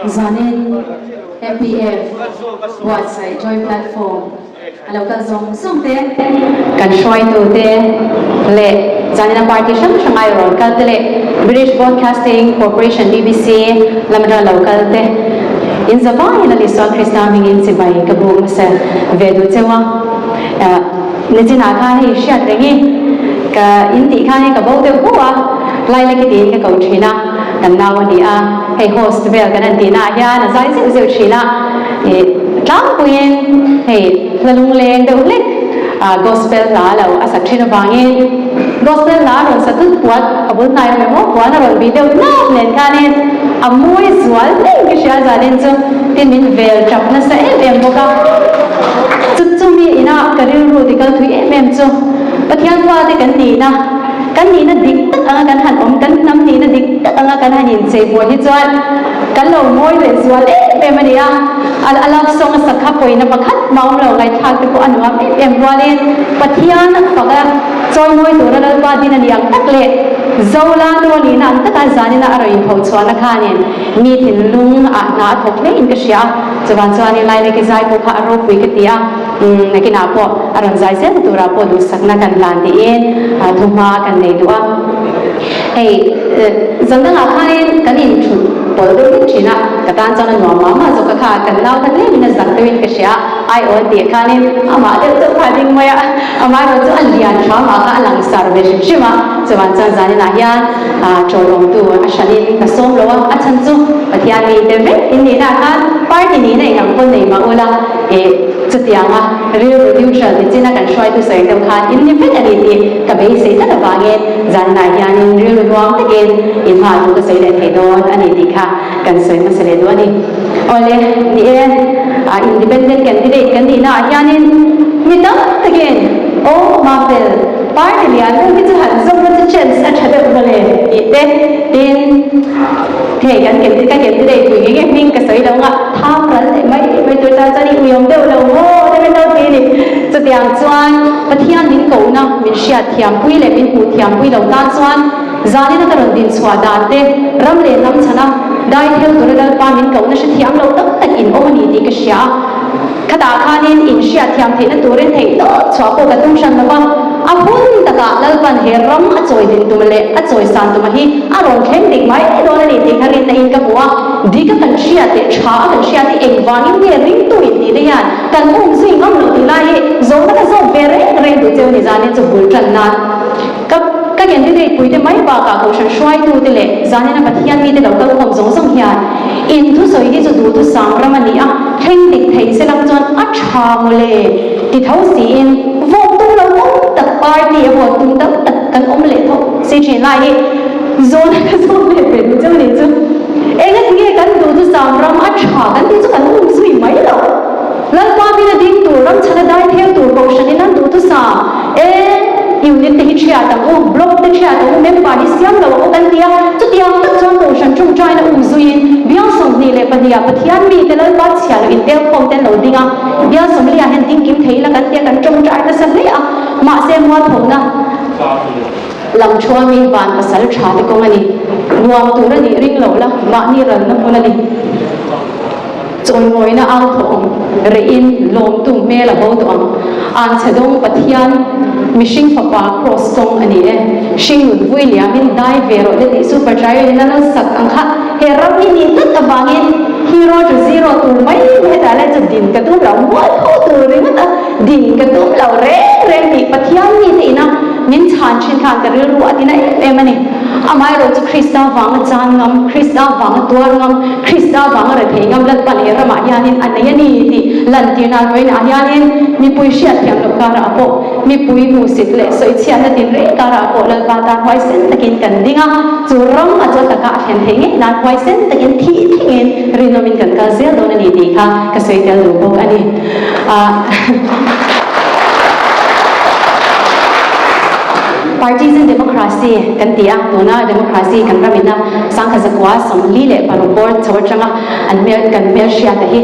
Zanin MPF buatsaih Joy Platform a lo kal zawng zawng te, kan hruaitu te leh zanina party hrang hrang ai rawn kal te leh British Broadcasting Corporation, BBC, lam atanga lo kal te in zavaiin a Isua Krista hmingin chibai ka buk hmasa ve duh cheu a. Nichinah khan hei hriat reng i ka in tih khan ka bo deuh hu a, Lailaki tiin ka ko thin a, kan nau a ni a, hei host vel kan han tihnaah hian a zai zeuh zeuh thin a, ih tlangpuiin hei hla lungleng deuh hlek gospel hla lo a sak thin avangin gospel hla a rawn sa tut puat a bul hnai awm emaw puan a rawn bih deuh hnap nen khanin a mawi zual hlein ka hria zanin chu tin min vel tap nasa em em bawk a. Chu chumi ina ka rilru ti kal thui em em chu Pathian fate kan nihna, kan nihna dik tak anga kan han awm, kan hnam nihna dik tak anga kan han inchei mawi hi chuan kan lo mawi leh zual em em a ni a. A love song a sak kha pawina pakhat mah awm lo, ngaihthlak te pawh a nuam em em rualin Pathian faka chawimawi tura Lalpa din a ni ang tak leh Zola nu a nihna ang taka zanina a rawn inphochhuahna khanin mi thinlung ah hna a thawk hlein ka hria a. Chuvan chuanin Laileki zai pawh kha a ropui ka ti a, nakinah pawh a rawn zai zel turah pawh duhsakna kan hlan tiin thuhma kan nei duh a. Hei zan dangah khanin kan inthut pawlh deuh hlek thin a, ka tan chuan a nuam mah mah zawk a kha, kan nau kha tlemin a zak deuhin ka hria a, ai awn tih khanin amah deuh chauh kha a ding mai a, amaherawh chu a lian hram ah kha a langsar ve hrim hrim a, chuvan chuan zaninah hian Tawlawmtu a hranin ka sawm lo a, a chhan chu Pathian mite vek in nihna ah khan party nihna eng ang pawn nei mah ula, ih chutianga rilru neutral ni china kan hruaitu sawi deuh khan in ni vek a ni tih ka beisei tlat avangin zanlai hianin rilru nuam takin in hmaah thu ka sawi leh thei dawn a ni tih kha kan sawi hmasa leh duh a ni. Awle, ni e, independent candidate kan nihna ah hianin mi tam takin aw Mafel, Party lian deuh hi chu han zawm na chu chance a tha deuh mawle tih te tin hei kan ken ka candidate pui nge nge hming ka sawi lo nga tham ral leh mai mai tur tan chuan i uiawm deuh lo maw te min lo ti a ni. Chutiang chuan Pathian min kohna min hriat thiam pui leh min hmuh thiam pui lo tan chuan zanin a ka rawn din chhuah dan te ram leh hnam chhana dai theu tura Lalpa min kohna hrethiam lo tak tak in awm a ni tih ka hria a. Khatah khanin in hriatthiam theihna turin theih tawp chhuah pawh ka tum hran lo va, a hun takah Lalpan he ram a chawi din tuma leh a chawi san tuma hi a rawn thleng dik mai dawn a ni tih kha rinna in ka hmu a, dik a kan hriat leh tha a kan hriat hi engvangin nge ringtu in tih te hian kan um zui ngam lo tih lai hi zawhna ka zawk ve reng reng duh cheu ni zanin chu bul tan nan ka ka candidate pui te mai bakah kohhran hruaitu te leh zanina Pathian mite lo kal khawm zawng zawng hian In thusawi hi chu duhthusam ram a ni a, thleng dik thei se lang chuan a tha mawle ti tho siin vote tum lo tam tak party a vote tum tam tak kan awm leh tho si thin lai hi zawn ka zawm leh ve duh cheu ni chu. Engati nge kan duhthusam ram a tha kan tih chu kan um zui mai lo. Lalpa min a ding tur, ram chhan a dai theu tur kohhranin an duhthusam e, unit te hi thiat ang u, block te thiat ang u, member hi siam lo ang u kan ti a, chutiang tak chuan kohhran tawngtaina um zuiin bial 22 ah Pathian mite Lalpa chhia loh intel khawm te an lo ding a, bial 40 ah hian ding kim thei ila kan ti a, kan tawngtai nasa hle a, mahse mualphona lam thuamin van pasal tha te kawng a ni, nuam tur a nih ring lo la, mahni ralna hmun a ni. Chawimawina au thawh ang, reihin lawmtu hmel a bo tawh ang. Anchhe dawng Pathian mihring fapa kraws kawng a ni e. Hringnun vui liamin dai ve rawh te tih super trial in a lo sak ang kha he ram hi nih tlat avangin hero to zero tur mai hetah lai chu din ka tum lo mual tho tur ringawt a din ka tum lo reng reng tih Pathian mite ina min chhan thin khan ka rilru a tina em em a ni. Amaherawh chu Krista vanga chan ngam, Krista vanga tuar ngam, Krista vanga rethei ngam Lalpan he ramah hianin a nei a ni tih lantir nan vawiinah hianin mipui hriatthiam loh karah pawh, mipui hmuhsit leh sawichhiatna tinreng karah pawh Lalpa tan huaisen takin kan ding a, chu ram a chaw taka a thlen theih ngei nan huaisen takin thih thlengin rinawmin kan kal zel dawn a ni tih kha ka sawi tel duh bawk a ni. Partisan democracy kan ti a, tuna democracy kan ram ina 1946 bawr chho atanga an hmel kan hmel hriat a hi.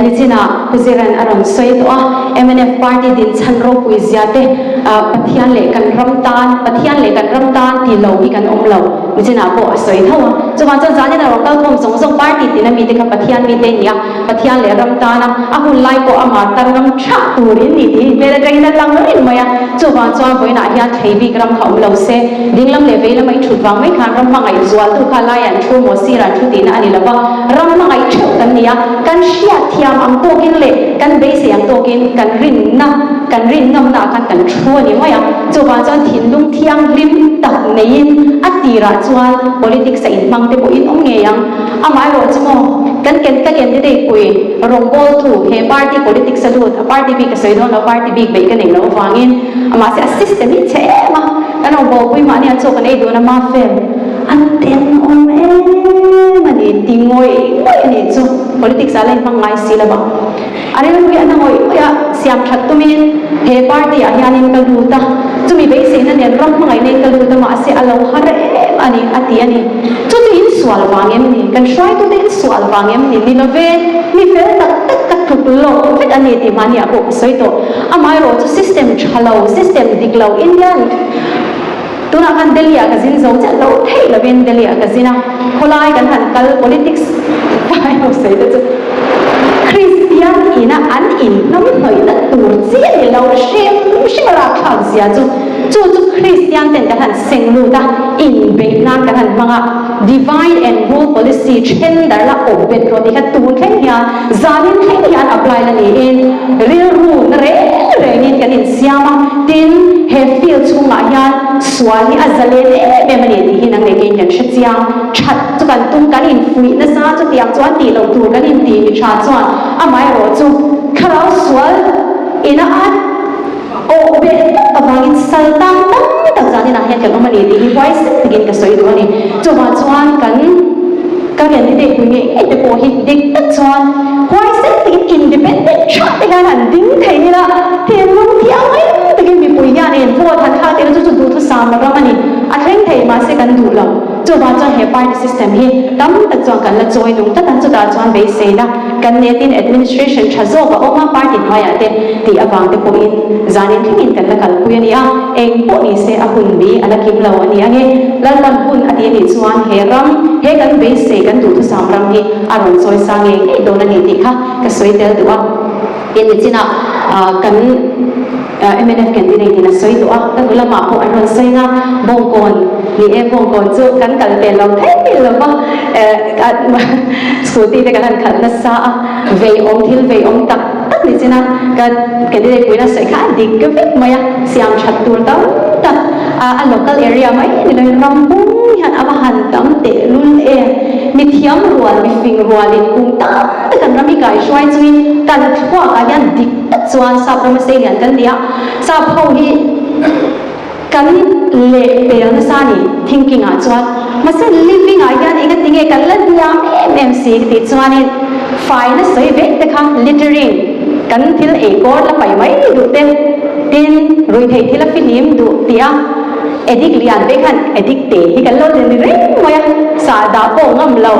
Nichina Pu Ziran a rawn sawi tawh a, mnf party din chhan ropui zia te Pathian leh kan ram tan, Pathian leh kan ram tan ti lo hi kan awm lo. Nichina pawh a sawi tho a. Chuvang chuan zanin a rawn kalkhawm zawng zawng party tina mite kha Pathian mite a ni a. Pathian leh ram tana a hun lai pawh a martar ngam thah turin ni tih hmel atangin a lang reng mai a. Chuvang chuan vawiinah hian thlei bik ram kha awm lo se, dinglam leh veilam a inthut vang mai khan ram hmangaih zualtu kha laiah an thu maw sirah an thu tihna a ni lo va, ram hmangaih theuh kan ni a, kan hriat thiam ang tawkin leh kan beisei ang tawkin kan rinna, kan rin ngamna ah khan kan thu a ni mai a. Chuvang chuan thinlung thianghlim tak neiin a tirah chuan politics a inhmang te pawhin awm ngei ang. Amaherawh chu maw, kan ken ka candidate pui rawngbawltu he party politics a lut, a party bik ka sawi dawn lo, party bik beih ka neih loh avangin mahse a system hi chhe em a, kan rawngbawlpui mahni an chaw kan ei dun a mafel an tenawm em a ni ti ngawih ngawih a nih chu, politics ah la inhmang ngai si lo a, a rilru hi a na ngawih ngawih a, siam that tumin he party ah hianin ka lut a, chumi beiseina nen ram hmangaihna in ka lut a mahse a lo har em a ni a ti a ni. Chu chu in sual vang em ni? Kan hruaitute in sual vang em ni? Ni love, mi fel tak tak ka tluk loh vek a ni tih mahni ah pawh ka sawi tawh. Amaherawh chu system tha lo, system dik lo, Indian tunah khan Delhi ah ka zin zo chiah lo theih lovin Delhi ah ka zin a, khawlai kan han kal politics vai ho sawi te chu Kristian ina an inhnamhnawihna tur chi a ni lo hrim hrim a rakthlak zia chu. Chu chu Kristian ten kan han seng lut a, inbeih nan kan han hmang a, divide and rule policy then dar la awp bet rawh tih kha tun thleng hian zanin thleng hian apply la niin rilru na reng rengin kan insiam a, tin he field chhungah hian sual hi a zalen em em a ni tih hi nang leh keiin kan hre chiang that chu kan tum kan infuih nasa chutiang chuan tih loh tur kan intih mi tha chuan amaherawh chu thlarau sual ina a Aw beh tak avangin sal tang tam tak zaninah hian kan awm a ni tih hi huaisen takin ka sawi duh a ni. Chuvang chuan kan ka candidate pui ngei ngei te pawh hi dik tak chuan huaisen takin independent tha te hian han ding thei ila, thinlung thiang mai takin mipui hianin vote han thlak ila chu chu duhthusam ram a ni. A thleng thei mahse kan duh lo. Chuvang chuan he party system hi tam tak chuan kan la chawi nung tlat a, chutah chuan beiseina kan netin administration tha zawk a awm a, party hnuaiah te tih avang te pawhin zanin thlengin kan la kalpui a ni a, eng pawh ni se a hun bi a la kim lo a ni ange. Lalpan hun a ti a nih chuan he ram, he kan beisei kan duhthusam ram hi a rawn chawi sa ngei ngei dawn a ni tih kha ka sawi tel duh a. Tin nichinah kan mnf candidate in a sawi tawh a, ka hnu lamah pawh an rawn sawi nga, Bawngkawn ni e, Bawngkawn chu kan kal pel lo thei lo va, scooty te kan han khalh nasa a, vei awm thil vei awm tak tak nichin a, ka candidate puiin a sawi kha a dik vek mai a, siam that tur tam tak a local area mai ni loin ram pum hian a va han tam tehlul em, mithiam rual mifing rualin kum tam tak kan ram hi kaihruai chungin kan thluakah hian dik tak chuan sap rama sei lian kan ni a, sap ho hi kan leh pel nasa a ni thinking ah chuan mahse living ah hian eng ati nge kan la hniam em em si ka tih chuanin faina sawi vek te kha littering kan thil ei kawr la pai mai duh te tin ruihtheih thil a fihlim duh tih a addict lian te khan addict te hi kan lo ni ni reng mai a, sahdah pawh ngam lo,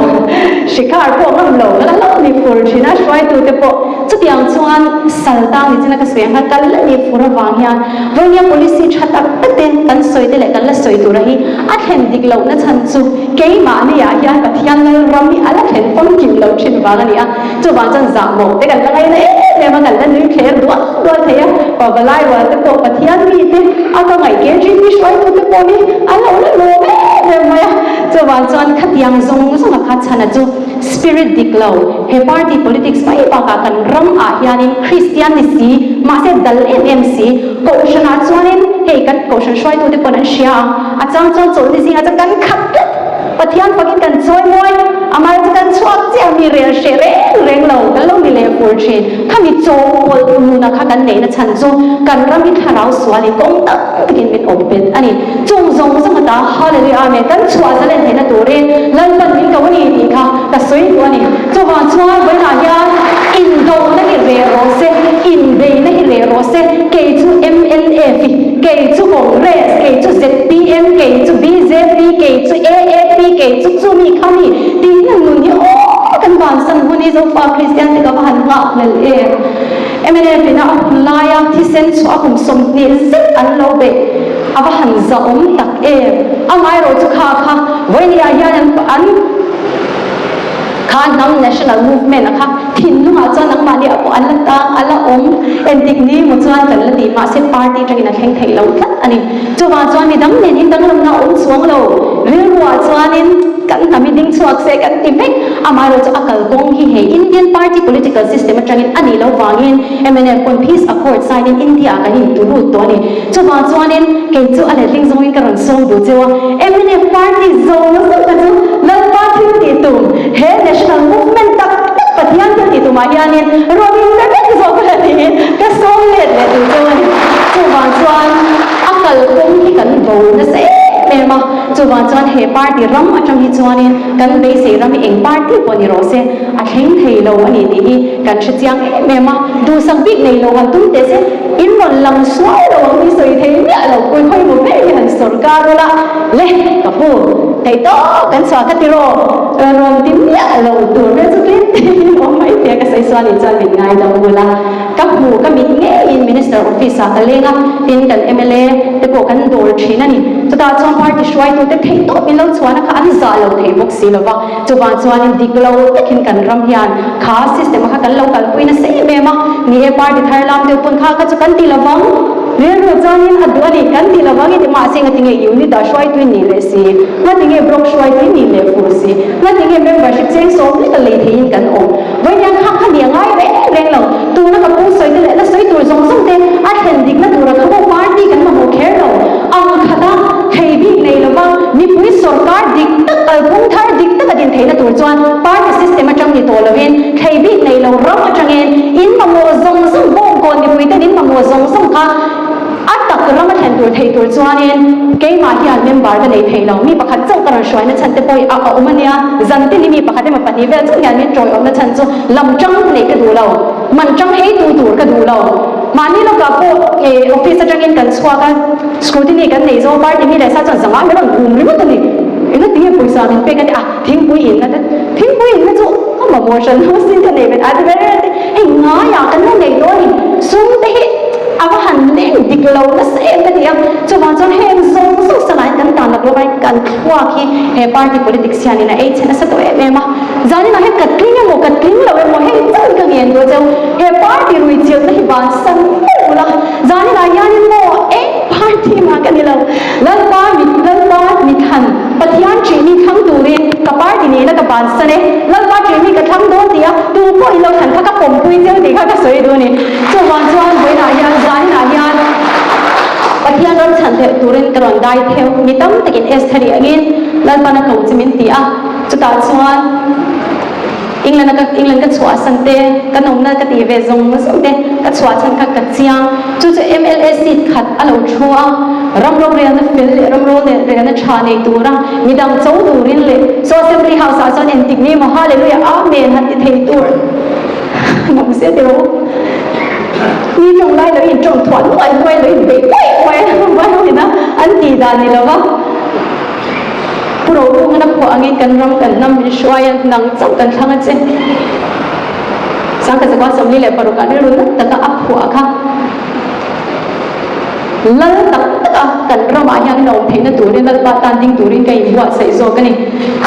shikhar pawh ngam lo kan la hlauh ni fur thin a, hruaitu te pawh chutiang chuan sal tang ni china ka sawi ang khan kan la ni fur avang hian vawinia policy tha tak tak te kan sawi te leh kan la sawi tura hi a thlen dik loh na chhan chu keimahni ah hian Pathian Lalram hi a la thlen famkim lo thin vang a ni a, chuvang chuan zahmawh te kan la ngaina em em a, kan la nui thler dual dual thei a, pavalai rual te pawh Pathian mi te a ka ngaih KGP hruaitu te pawh hi an lo la lawm em em mai a, chuvang chuan khatiang zawng zawng a kha chhana chu spirit dik lo, he party politics mai bakah kan ram ah hianin Kristian ni si mahse dal em em si, kohhran ah chuanin hei kan kohhran hruaitu te pawn an hria ang, a chang chuan chawlhni zingah chuan kan khat tlat. Pathian fakin kan chawi mawi, amah chu kan chhuak chiah mi rel hreh reng reng lo, kan lo ni leh fur thin. Khami chawpawlh nuna kha kan neihna chhan chu kan ram hi thlarau sualin kawng tam takin min awm bet a ni. Chung zawng zawng ata Hallelujah Amen kan chhuah zalen theihna turin Lalpan min ko a ni tih kha ka sawi duh a ni. Chuvang chuan vawiinah hian. Indona hi reh rawh se, inbeihna hi reh rawh se, kei chu mnf, kei chu Congress, kei chu zpm, kei chu bjp, kei chu AAP, kei chu chumi khami tihna nun hi aw kan vansan hun hi Zofa Kristian te ka va han nghak hlel em. Mnf ina a hun laia thisen chhuah a kum 20 zet an lo beih a va han zahawm tak em. Amaherawh chu kha kha vawinia hian an an Kha hnam national movement a kha thinlungah chuan nangmahni a pawh an la tang a la awm entik ni emaw chuan kan la ti mahse party atangin a thleng theih lo tlat a ni. Chuvang chuan midang nen in danglamna a awm chuang lo. Rilruah chuanin kan hnam hi ding chhuak se kan ti vek. Amaherawhchu a kalkawng hi hei Indian party political system atangin a nih loh vangin mnf pawn peace accord sign in India ah kan intulut tawh a ni. Chuvang chuanin kei chu a letling zawngin ka rawn sawm duh cheu a, mnf party zawng zawng kha chu Lalpa thil tih tum, he national movement tak tak Pathian thil tih tumah hianin rawn inpe vek zawk a la tiin ka sawm let leh duh cheu a ni. Chuvang chuan a kalkawng hi kan bo nasa em em a, chuvang chuan he party ram atang hi chuanin kan beisei ram hi eng party pawh ni rawh se a thleng thei lo a ni tih hi kan hre chiang em em a, duhsak bik nei lo han tum teh se in rawn lang sual lo ang hi sawi thei miah lo pui khawi maw ber hi han sawrkar ula le ka pu theih tawk kan chhuah ka ti rawh rawn ti miah lo tur vel chu tlem te hi awm mai thei a ka sawi sual in chuan min ngaidam bul a ka hmu ka mit ngeiin minister office ah ka leng a tin kan mla te pawh kan dawr thin a ni chutah chuan party hruaitu te theih tawp min lo chhuahna kha an zah lo thei bawk si lova. Chuvang chuanin dik lo takin kan ram hian kha system a kha kan lo kalpui nasa em em a, ni e party thar lam deuh pawn kha kha chu kan ti lovang, rilru chuanin a duh a ni kan ti lovang i ti mahse ngatinge unit ah hruaitui nih leh si, ngatinge block hruaitui nih leh fur si, ngatinge membership cheng sawm lek a lei theihin kan awm. Vawiin kha kha ni a ngai reng reng lo, tuna ka pu sawi te leh la sawi tur zawng zawng te a thlen dikna tura kha pawh party kan mamawh kher lo. Ang khata thei bik nei lova mipui sorkar dik tak kalphung thar dik taka din theihna tur chuan party system atang ni tawh lovin thei bik nei lo ram atangin in mamawh zawng zawng bawngkawn mipui ten in mamawh zawng zawng kha A tak ram a thlen tur thei tur chuanin keimah hian member ka nei thei lo. Mi pakhat chauh ka rawn hruaina chhan te pawh hi a awm a nia. Zan tin hi mi pakhat emaw pahnih vel chauh hian min tawiawmna chhan chu lam tang neih ka duh lo. Man tang ei tu tur ka duh lo. Mahni lawkah pawh office atangin kan chhuak a, scrutiny kan nei zo a, party mi leh sa chuan zanga min rawn hum ringawt a ni. Engati nge pawisa min pek a ti a, thingpui inna te, thingpui inna chu ka mamawh hran lo sin ka nei ve ta a ti ber ber a ti. Hei ngaiah kan la nei dawn a ni. Sum te hi a va han leng dik lo nasa em ka ti a, chuvang chuan heng zawng zawng sangain kan tan lak lawk a, kan thluak hi he party politics hianin a ei chhe nasa tawh em em a. Zaninah hian ka tling emaw ka tling lo emaw hei chauh hi ka ngen duh cheu, he party rui chilhna hi bansan meuh ula, zaninah hianin maw eng party mah ka ni lo, Lalpa mit Lalpa mithan Pathian ṭihmi thlang turin ka party nihna ka bansan e, Lalpa ṭihmi ka thlang dawn tih a, tu pawh in lo thlan kha ka pawmpui cheu tih kha ka sawi duh a ni. Chuvang chuan vawiinah hian zaninah hian Pathian ram chhan theih turin ka rawn dai theu, mi tam takin Estheri angin Lalpan a ko che min ti a, chutah chuan England a ka England ka chhuahsan te, ka nawmna ka tih ve zawng zawng te ka chhuahchhan kha ka chiang. Chu chu mla seat khat a lo thu a, ram rorelna fel leh ram rorelna tha nei tura midang cho turin leh chu Assembly House ah chuan entik ni emaw Hallelujah Amen han ti thei tur Ngam se tiraw? Ni tawng lai lo in tawng thuah nuai nuai lo in beih uaih uaih a vai ho ina an tih dan ni lova Pu Rokunga na phuah angin kan ram kan hnam min hruai a nang chauh kan thlang a che. Sangkhat zakua 46 ah rilru nat taka a phuah kha lal tak taka kan ramah hian in awm theihna turin Lalpa tan ding turin ka inbuatsaih zawk a ni.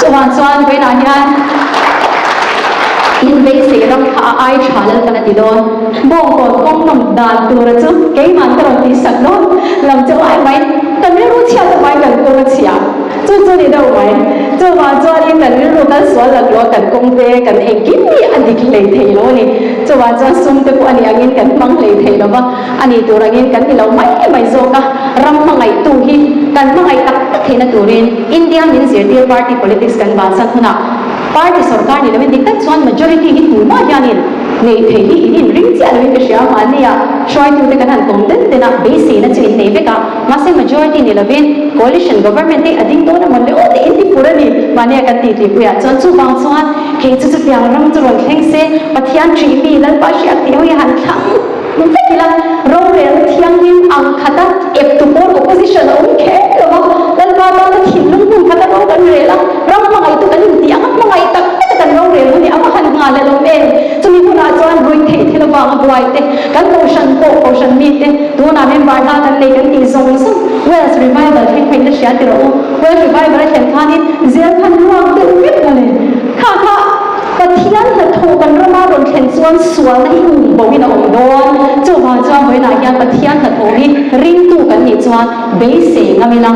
Chuvang chuan vawiinah hian in beisei ram kha a ai tha Lalpan a ti dawn. Bawngkawn kawng nawm dan tura chu keimah ka rawn tihsak dawn lam chu ai mai kan rilru chhiat a mai kan kawng a chhia. Chu chu ni deuh mai. Chuvang chuanin kan rilru kal sual lak lo a kan kawng te kan engkim hi a dik hlei thei lo a ni. Chuvang chuan sum te pawh a nih angin kan hmang hlei thei lo va, a nih tur angin kan ni lo mai mai zawk a. Ram hmangaihtu hi kan hmangaih tak tak theihna turin India min zirtir party politics kan bansan hunah. Party sorkar ni loin dik tak chuan majority hi tumah hianin neih theih hi in inring chiah loin ka hria mahnia hruaitute kan han kawm den den a, beiseina chu in nei vek a, mahse majority ni lovin coalition government hi a ding dawn emaw le aw tih in ti fur a ni mahnia kan tih tihpuiah chuan chuvang chuan kei chu chutiang ram chu rawn thleng se Pathian ṭih mi Lalpa hriat tih ho hi han thlang vek ila rorelna thianghlim ang khata ep tu pawl opposition a awm kher lo va, Lalpa tana thinlung hmun khata ro kan rel a, ram hmangaihtu kan intih ang a hmangaih tak tak a kan rorel hun hi a va han nghal alawm em? Chumi hunah chuan ruih theih thil avanga buai te, kan kohhran pawh kohhran mite tunah member hla kan nei kan tih zawng zawng Welsh Revival thleng kha in la hria ti rawh u. Welsh Revival a thlen khanin zel khan ruak deuh vek mawle. Kha kha Pathian hnathawh kan rama rawn thlen chuan sualna hi um bo in a awm dawn. Chuvang chuan vawiinah hian Pathian hnathawh hi ringtu kan nih chuan beisei ngam ila,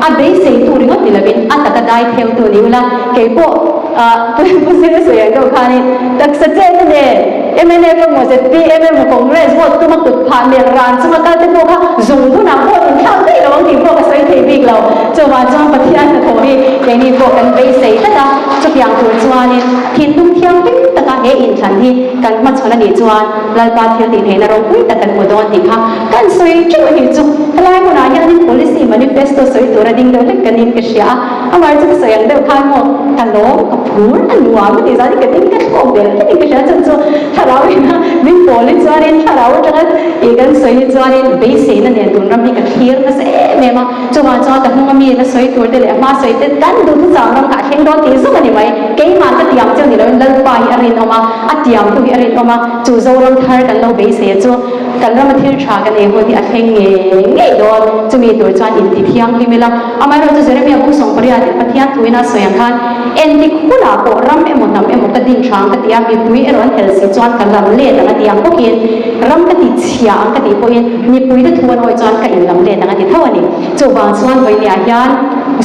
a beiseitu ringawt ni lovin a taka dai theutu ni ula, kei pawh Pu Zira sawi ang deuh khanin taksa chetna nen mnf emaw zpm emaw Congress vote tuma kut phah melh ran chunga kal te pawh kha zung hunah vote inthlak daih lo ang tih pawh ka sawi thei bik lo. Chuvang chuan Pathian hnathawh hi keini pawh kan beisei tlat a, chutiang tur chuanin thinlung thianghlim taka he inthlan hi kan hmachhawn a nih chuan Lalpa thil tih theihna ropui tak kan hmu dawn tih kha kan sawi teuh a nih chu. Helai hmunah hianin policy manifesto sawi tura ding deuh hlek ka nin ka hria a, amah chu ka sawi ang deuh khan maw ka lawm, ka phur, a nuam a tih zan hi ka ding ka thlawk ber ka nin ka hria chhan chu thlarau ina min pawl hi chuanin thlarau atanga ih kan sawi hi chuanin beiseina nen tun ram hi ka thlir nasa em em a, chuvang chuan ka hnunga mi la sawi tur te leh a hma sawi te kan duhthusam ram kha a thleng dawn tih zawk a ni mai. Keimah ka tiam chiang ni loin Lalpa hi a rinawm a, a tiamtu hi a rinawm a, chu Zoram thar kan lo beisei a chu kan rama thil tha kan ei hun hi a thleng ngei ngei dawn. Chumi tur chuan inti thianghlim ila. Amaherawhchu Jeremia bung sawmpariat in Pathian thuin a sawi ang khan, Entik hunah pawh ram emaw hnam emaw ka din hrang ka ti a, mipui erawh an hel si chuan ka lam let ang a ti ang bawkin, ram ka ti chhia ang ka tih pawhin mipuite thu an awih chuan ka inlam let ang a ti tho a ni. Chuvang chuan vawinia hian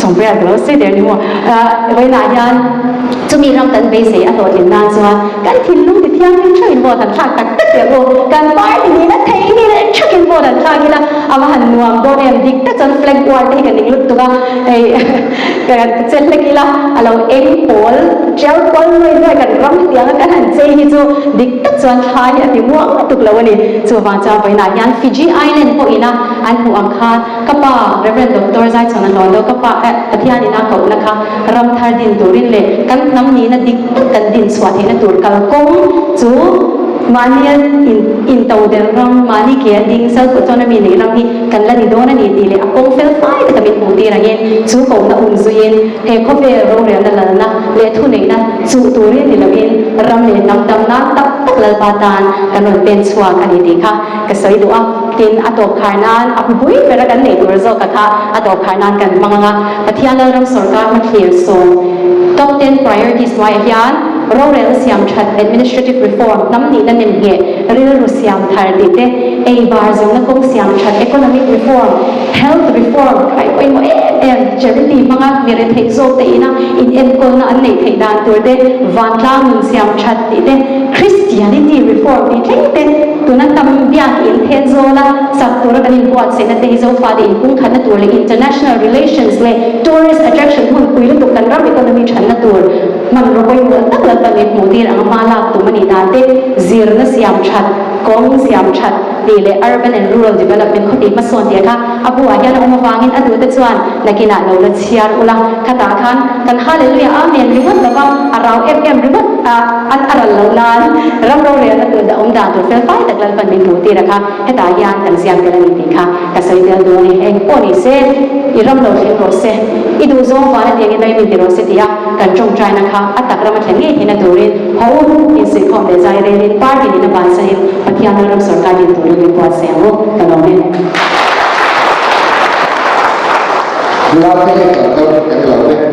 sawmpariat ka lo sawi der ni maw, vawiinah hian chumi ram kan beisei a hlawhtlin nan chuan kan thinlung ti thianghlim theuhin vote han thlak tak tak teh u, kan party nihna theih leh thakin vote han thlak ila a va han nuam dawn em, dik tak chuan flag war te hi ka ning lutuk a, hei kan che hlek ila a lo eng pawl tial kual nuai nuai kan ram hetiang a kan han chei hi chu dik tak chuan thla hi a ti muang lutuk lo a ni. Chuvang chuan vawiinah hian Fiji Island pawhin a an hmuh ang khan Ka pa, Rev. Doctor Zaichhawn a hlawn lo, ka pa eh Pathian in a kohna kha ram thar din turin leh kan hnam nihna dik tak kan din chhuah theihna tur kalkawng chu mahnia in intodelh ram, mahni ke a ding, self autonomy neih ram hi kan la ni dawn a ni tih leh a kawng fel fai taka min hmuh tir angin chu kohna um zuiin he khawvel rorelna lalna leh thuneihna chuh turin ni loin ram leh hnam dam nan tak tak Lalpa tan kan rawn pen chhuak a ni tih kha ka sawi duh a, tin a tawp khar nan a hmupui bera kan neih tur zawk a kha a tawp khar nan kan hmang ang a, Pathian Lalram sawrkar hmathlir sawm Top Ten Priorities hnuaiah hian rorelna siam that, administrative reform, hnam nihna nem ngheh, rilru siam thar tih te, ei bar zawmna kawng siam that, economic reform, health reform, kai pawimawh em em, charity hmanga mi retheih zawk te ina inenkawlna an neih theih dan tur te, vantlang nun siam that tih te, Christianity reform tih thleng te, tuna tam biak in then zawla chak tura kan inbuatsaihna te hi Zofate inpumkhatna tur leh international relations leh tourist attraction hmunpui lutuk kan ram economy thanna tur hmanraw pawimawh tak Lalpan min hmuh tir ang a hma lak tum a nih dan te, zirna siam that, kawng siam that tih leh urban and rural development khawti hmasawn tih kha a buah hian a awm avangin a duhte chuan nakinah lo la chhiar ula, khatah khan kan Hallelujah Amen ringawt lova a rau em em ringawt a an a ral loh nan ram rorelna tur dah awm dan tur fel fai tak Lalpan min hmuh tir a kha hetah hian kan ziak tel a ni tih kha ka sawi tel dawn e, eng pawh ni se i ram lo thleng rawh se, i duhzawng van a tiangin rai min ti rawh se tia kan tawngtaina kha a tak rama thlen ngei theihna turin haw u insuihkhawm leh zai relin party nihna bansahin Pathian ram sawrkar din turin min buatsaih ang u, ka lawm e. Nula te hi kan kal kan lo e.